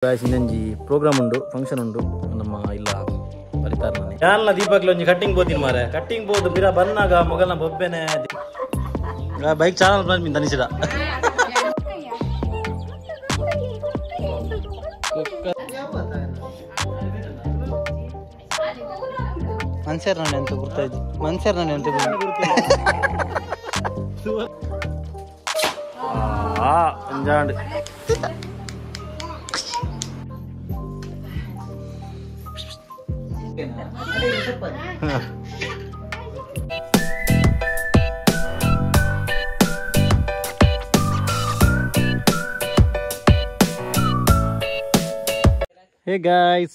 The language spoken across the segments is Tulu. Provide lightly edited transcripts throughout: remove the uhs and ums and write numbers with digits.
ಇನ್ನೊಂಜಿ ಪ್ರೋಗ್ರಾಮ್ ಉಂಡು, ಫಂಕ್ಷನ್ ಉಂಡು ನಮ್ಮ ಇಲ್ಲ ಬರಿತಾರನೇ. ಯಾರಲ್ಲ ದೀಪಕ್ಲ ಒಂಜಿ ಕಟ್ಟಿಂಗ್ ಪೋತೀನಿ ಮಾರೆ, ಕಟ್ಟಿಂಗ್ ಪೋದು ಬಿರ ಬನ್ನಾಗ ಮೊಗಲ್ನ ಬೊಬ್ಬೆನೆ ಬೈಕ್ ಚಾನಲ್ ಬಂದು ತನಿಸಿದ. ಮನ್ಸರ್ ನಾನು ಎಂತ ಗುರ್ತಾಯ್ತು, ಮನ್ಸರ್ ನಾನು ಎಂತ ಅಂಜಾಂಡ್. Hey guys,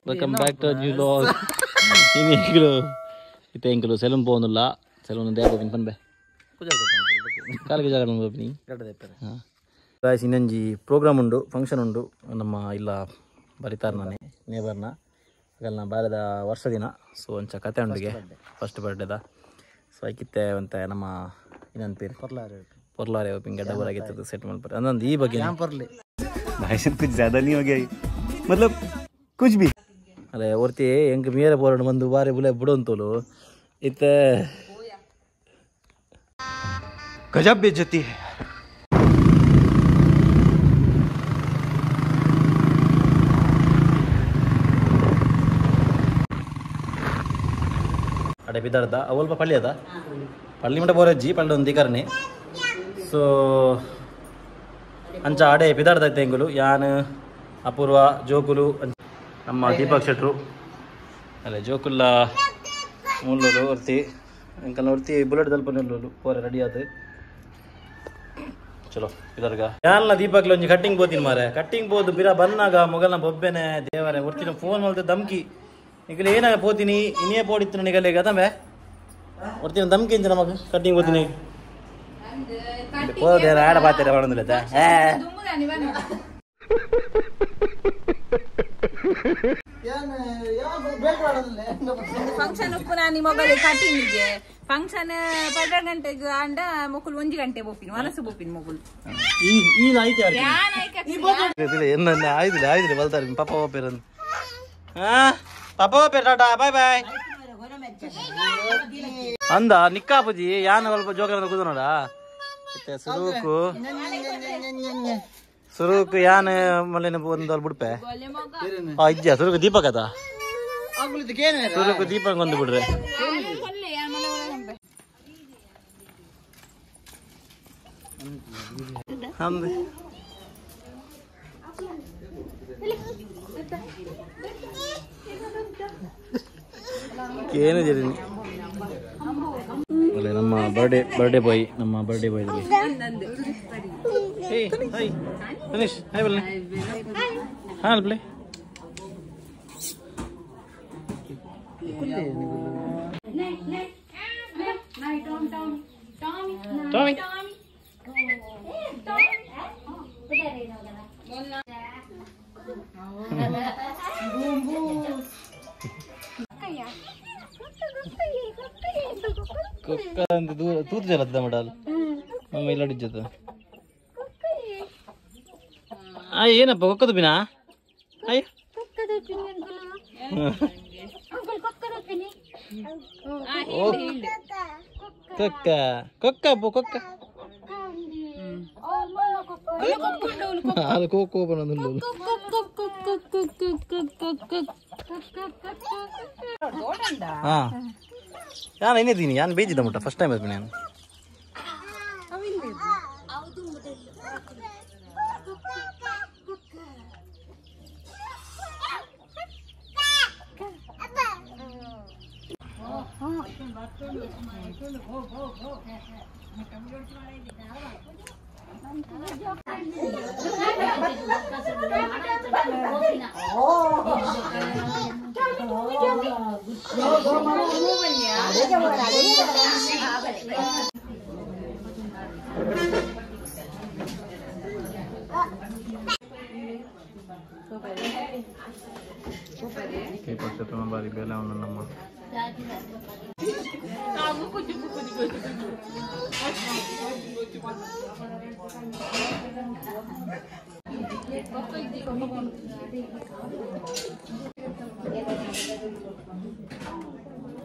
welcome back to our new vlog. ಇನ್ನೀಗಲು ಇತ್ತೆ ಎಂಕಲು ಸೆಲೂನ್ ಪೋವೊಂದುಲ್ಲ, ಸೆಲೂನ್ ದೇಪ ಪನ್ಬೆ ಕಾಲಿಗೆ ಜಾಗ ಪೋಪಿನಿ. ಗಾಯ್ಸ್ ಇನ್ನೊಂಜಿ ಪ್ರೋಗ್ರಾಮ್ ಉಂಡು, ಫಂಕ್ಷನ್ ಉಂಡು ನಮ್ಮ ಇಲ್ಲ ಬರಿತಾರನೇ ನೇಬರ್ನ ಆಗಲ್ನ ಬಾರದ ವರ್ಷ ದಿನ. ಸೊ ಒಂಚ ಕತೆ ಉಂಡಿಗೆ ಫಸ್ಟ್ ಬರ್ಡೇದ. ಸೊ ಐಕಿತ್ತೆ ಒಂತೆ ನಮ್ಮ ಇನ್ನೊಂದು ಪೇರು ಪೊರ್ಲಾರೆ ಪಿಂಗ ಡಬಲ್ ಆಗಿತ್ತು ಸೆಟ್ ಮಾಡ್ತಾರೆ ಅಂದೊಂದು ಈ ಬಗ್ಗೆ भाई साहब कुछ ज्यादा नहीं हो गया, मतलब कुछ भी. ಅದೇ ಒರ್ತಿ ಎಂಕ್ ಮೇರೆ ಪೋರಣ ಬಂದು ಬಾರಿ ಬುಲೆ ಬುಡೊಂತೋಲು ಇತ್ತೆ गजब बेइज्जती है. ಅಡೆ ಬಿದ್ದಾರ್ದ ಅವಲ್ಪ ಪಳ್ಳಿ ಅದ ಪಳ್ಳಿ ಮಟ ಬೋರಜ್ಜಿ ಪಳ್ಳಿ ಒಂದು ದಿಕರ್ನಿ. ಸೊ ಅಂಚ ಅಡೆ ಬಿದಾರ್ದ ಎಂಗುಲು ಯಾನ್ ಅಪೂರ್ವ ಜೋಕುಲು ನಮ್ಮ ದೀಪಕ್ ಶೆಟ್ರು ಅಲ್ಲೇ ಜೋಕುಲ್ಲ ಮುಲ್ಲೋಲು ಒರ್ತಿ ಎಂಕಲ್ನ ಒರ್ತಿ ಬುಲೆಟ್ ದಲ್ಪ ನಿಲ್ಲೋಲು ಪೋರೆ ರೆಡಿ ಆದ. ಚಲೋ ಇದಾರ್ಗ ಯಾರಲ್ಲ ದೀಪಕ್ಲ ಒಂಜಿ ಕಟ್ಟಿಂಗ್ ಪೋತೀನಿ ಮಾರೆ, ಕಟ್ಟಿಂಗ್ ಪೋದು ಬಿರ ಬನ್ನಾಗ ಮೊಗಲ್ನ ಬೊಬ್ಬೆನೆ ದೇವರೇ ಒರ್ತಿನ ಫೋನ್ ಮಲ್ತೆ ಧಮ್ಕಿ ನಿಗಲ ಏನಾಗ ಪೋತೀನಿ ಇನ್ನೇ ಪೋಡಿತ್ತು ನಿಗಲೆ ಗತಂಬೆ ಒರ್ತಿನ ಧಮ್ಕಿ ಇಂಚ ನಮಗ ಕಟ್ಟಿಂಗ್ ಪೋತೀನಿ ಪೋದೇರ ಆಡ ಪಾತೆರ ಬಡೊಂದಿಲ್ಲ. ಫಂಕ್ಷನ್ ಉಪ್ಪು ನಾನು ಮೊಬೈಲ್ ಕಟ್ಟಿಂಗ್ ಫಂಕ್ಷನ್ 12 ಗಂಟೆಗೆ ಅಂಡ ಮೊಕುಲು 1 ಗಂಟೆ ಬೋಪಿನ ಮನಸ್ಸು ಬೋಪಿನ ಮೊಕುಲು ಆಯ್ತು ಬಲ್ತಾರೆ ಪಾಪ ಪೇರ ಪಾಪ ಪೇರ್ ಟಾಟಾ ಬಾಯ್ ಬಾಯ್ ಅಂದ ನಿಕ್ಕಾಪುಜಿ ಯಾನ ಸ್ವಲ್ಪ ಜೋಕರ ಕೂದ ನೋಡ. ಸುರುಕು ಸುರುಕು ಯಾನ ಮಲ್ಲೇನ ಒಂದು ಬಿಡ್ಪೆ ಇಜ್ಜ ಸುರುಕು ದೀಪಕ್ ಅದ ಸುರುಕು ದೀಪಕ್ ಒಂದು ಬಿಡ್ರೆ. ಏನು ಅಲ್ಲ ನಮ್ಮ ಬರ್ಡೇ ಬಾಯ್, ನಮ್ಮ birthday boy. Hey hi Tanish, hi ಬಲ್ಲೆ ಹಾಂ ಅಲ್ಪ್ಲೆ. ಟಾಮಿ ಕೊಕ್ಕ ಅಂತ ದೂರ ತೂತು ಜಲದ ಮಡಲ್ ನಮ್ಮ ಇಲ್ಲಡಿಜ್ಜದ. ಏನಪ್ಪ ಕೊಕ್ಕದು ಬಿನಾ? ಅಯ್ಯ ಕೊಕ್ಕ ಕೊಕ್ಕ ಅಪ್ಪ ಕೊಕ್ಕ ಅದು ಕೋಕೋ ಬಂದು. ಹಾ ನಾನು ಏನಿದ್ದೀನಿ ನಾನು ಬೇಜಿದ್ದ ಮುಟ್ಟ ಫಸ್ಟ್ ಟೈಮ್ ನಾನು.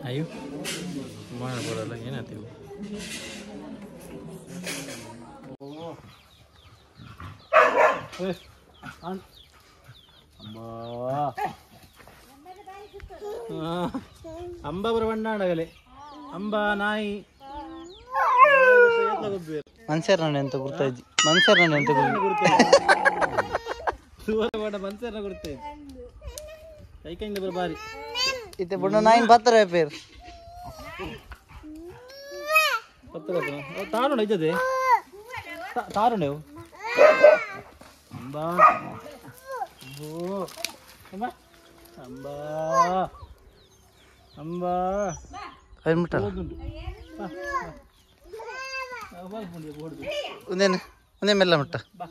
ಅಯ್ಯೋ ಮಾಡಬೋದಲ್ಲ ಏನಾಯ್ತು ಅಂಬಾ ಬರ ಬಣ್ಣಾಡಗಲೆ ಅಂಬಾ ನಾಯಿ ಮನ್ಸೇರ್ನ ಎಂತ ಗುರ್ತಾಯ್ತು ಮನ್ಸೇರ್ನ ಎಂತ ಗುರ್ತಾಯ್ತು ಮನ್ಸೇರ್ನ ಗುರ್ತಾಯ್ತು ಕೈಕೈಂದ ಬರ ಬಾರಿ ಇತ್ತೆ ಬಣ್ಣ ನಾಯಿನ ಪತ್ತರ ಪೇರ್ ಪತ್ತರ ತಾರುಣ ಇದ್ದದೆ ತಾರುಣೆ ಅಂಬಾ ಅಂಬಾ ಅಂಬಾ ಅಂಬಾ ಒಂದೇನು ಒಂದೇ ಮೆಲ್ಲ ಮುಟ್ಟ ಬಾ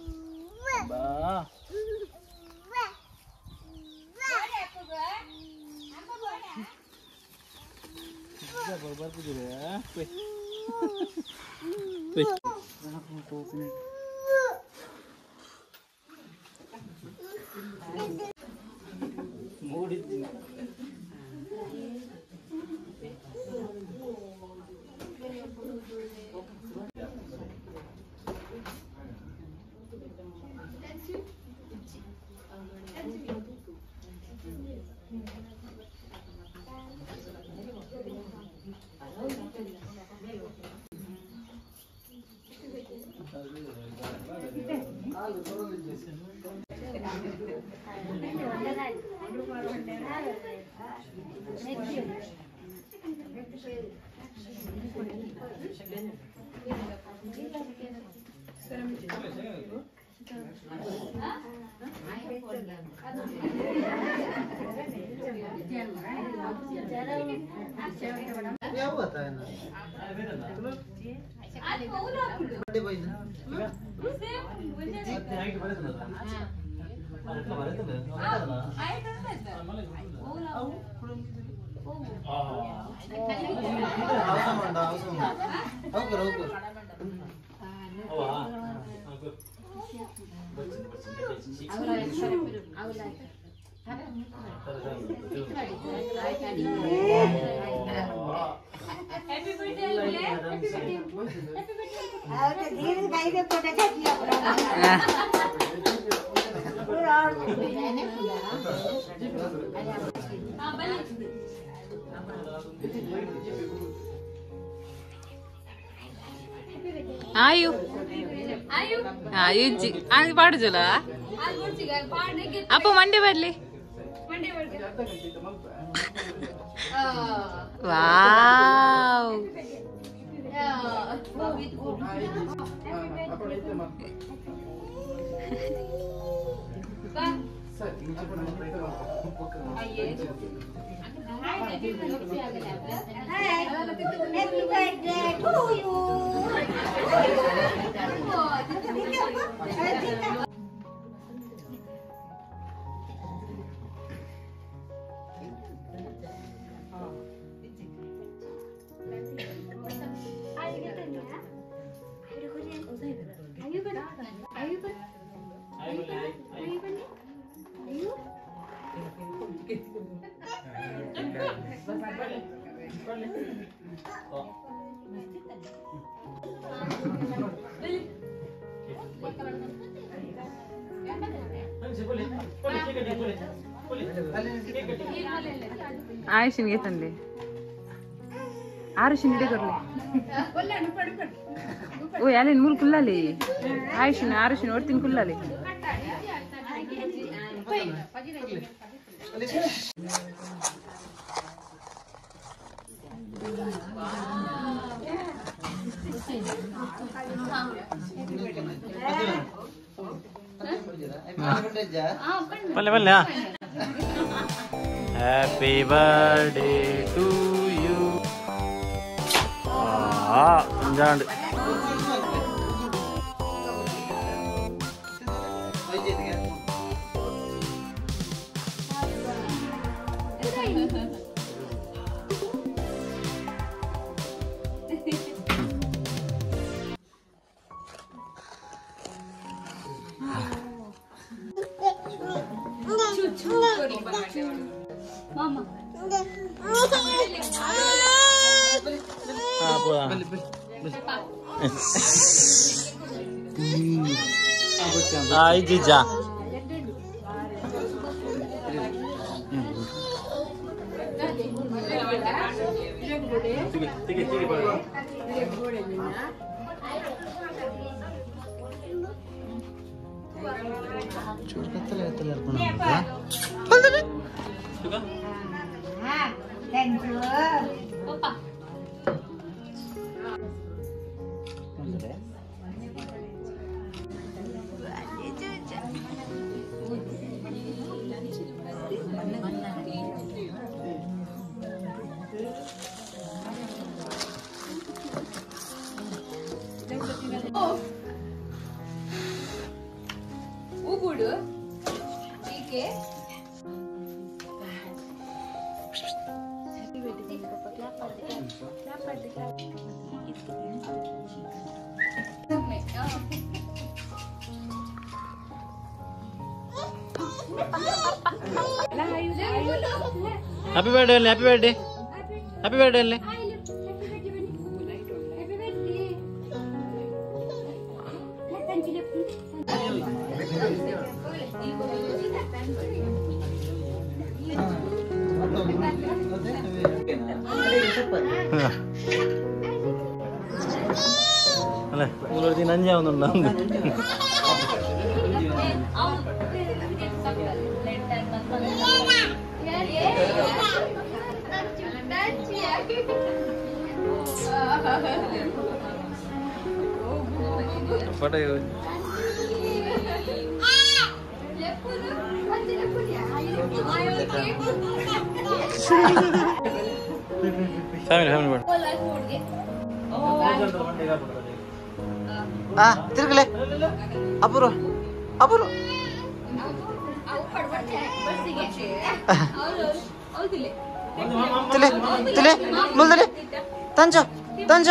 ಆಯು ಆಯು ಜಿ ಪಾಡುಜಲ ಅಪ್ಪ ಮಂಡೆ ಬರ್ಲಿ ವಾವ್ Happy birthday to you. ಆಯುಷಿನ್ಗೆ ತಂದೆ ಆರುಷಿನ್ ಇಡೆ ಕೊರ್ಲೆ ಓ ಯಾಲೇನ್ ಮೂಲ್ ಕುಲ್ಲಾಲಿ ಆಯುಷಿನ ಆರುಷಿನ ಓಡ್ತೀನಿ ಕುಲ್ಲಾಲಿ ಬಲ್ಲೆ ಬಲ್ಲೆ ಹ್ಯಾಪಿ ಬರ್ಡೇ ಟು you ಅಂಜಾಂಡ್ Ay, Jija. Thank you. Ugudu ಟೀಕೆ. Happy birthday, happy birthday. Happy birthday. ಅಲ್ಲ ಮೂರು ದಿನ ನಂಜೆ ಅವನುಲ್ಲ. ಫೋಟೋ ಫ್ಯಾಮಿಲಿ ಫ್ಯಾಮಿಲಿ ಬೇಡ. ಆ ತಿರುಗಲೆ ಅಪೂರ್ವ ಅಪೂರ್ವ ತುಲೆ ತುಲೆ ಮುಲ್ದಲೆ ತಂಚ ತಂಚ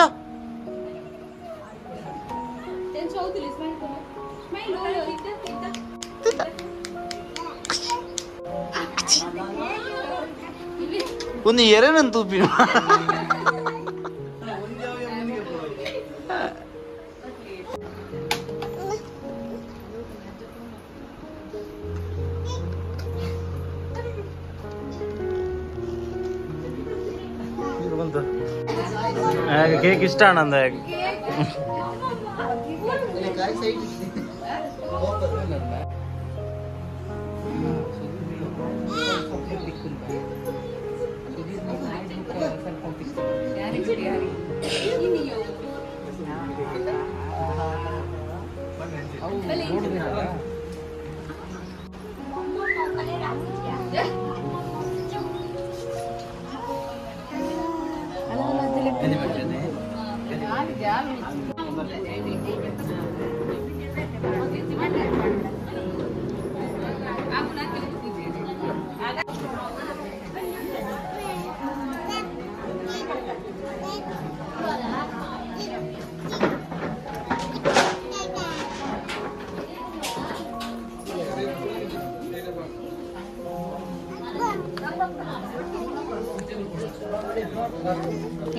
ಒಂದು ಎರಡನ್ನು ತೂಪಿನ ಕೇಕ್ ಇಷ್ಟ ಆನಂದ.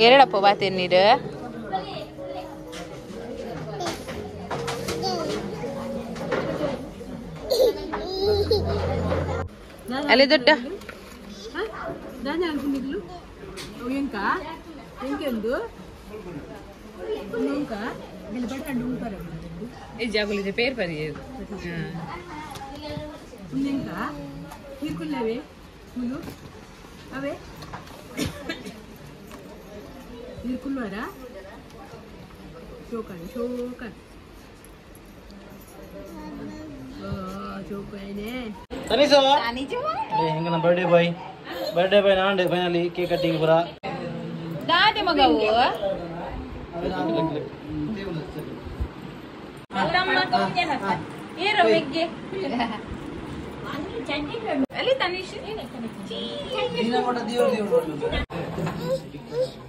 ಎರಡಪ್ಪ ಬಾತೆ ನೀರು. ಅಲ್ಲಿ ದೊಡ್ಡ పేరు పది అవే ನೀರ್ಕುಲ್ವಾರಾ ಶೋಕನ್ ಶೋಕನ್ ಶೋಕನೇ. ಹಿಂಗ ನಮ್ಮ ಬರ್ಡೇ ಬಾಯ್, ಬರ್ಡೇ ಬಾಯ್ ನಾಂಡೆ ಫೈನಲಿ ಕೇಕ್ ಕಟ್ಟಿಂಗ್ ಪುರ. ದಾದೆ ಮಗವು ಅಲ್ಲಿ ತನಿಷ್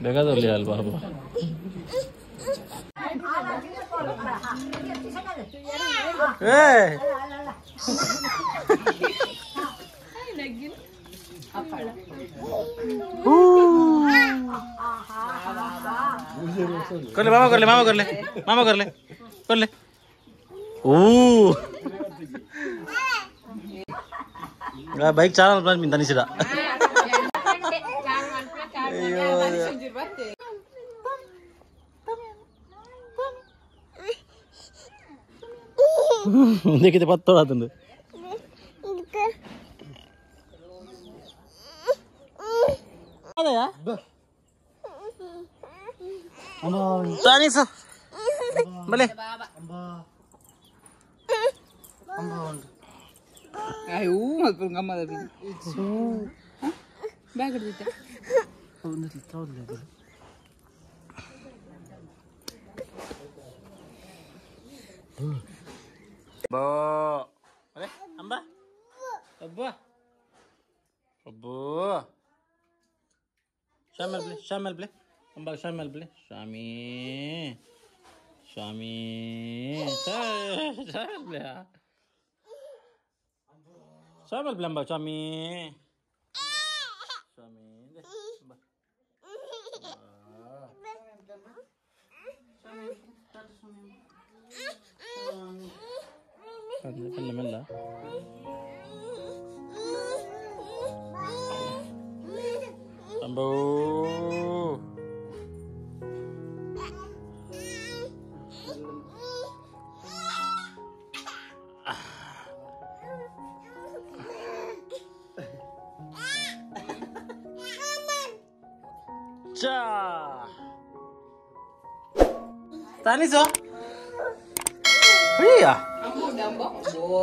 ಬೇಕಾದಲ್ಲಿ ಅಲ್ವಾ ಬಾಬಾ. कर ले मामा, कर ले मामा, कर ले मामा, कर ले कर ले। ओ बाइक चार मिनटानी सिरा। देखिते पत्तो आतुंಡು. ತಾನೀಸು ಬಲೆ ಅಯ್ಯೋ ಮಲ್ಪುಂಗ ಗಮ್ಮದ ಬಿ ಬ್ಯಾಗ್ ಹಿಡ್ದಿತ್ತ. ಬೋ ಅರೆ ಅಂಬ ಅಬ್ಬಾ ಅಬ್ಬೋ ಶಾಮಲ್ ಪ್ಲೇ, ಶಾಮಲ್ ಪ್ಲೇ ಅಂಬಾ, ಶಾಮಲ್ ಪ್ಲೇ. ಸ್ವಾಮಿ ಸ್ವಾಮಿ ಶಾಮಲ್ ಪ್ಲೇ, ಶಾಮಲ್ ಪ್ಲೇ ಅಂಬಾ, ಸ್ವಾಮಿ ಸ್ವಾಮಿ ಅಂಬಾ. ಮೆಲ್ಲ ಮೆಲ್ಲ ಅಂಬೋ. ಚಾ ತಾನಿಸೋ. ಅಯ್ಯ ಓ.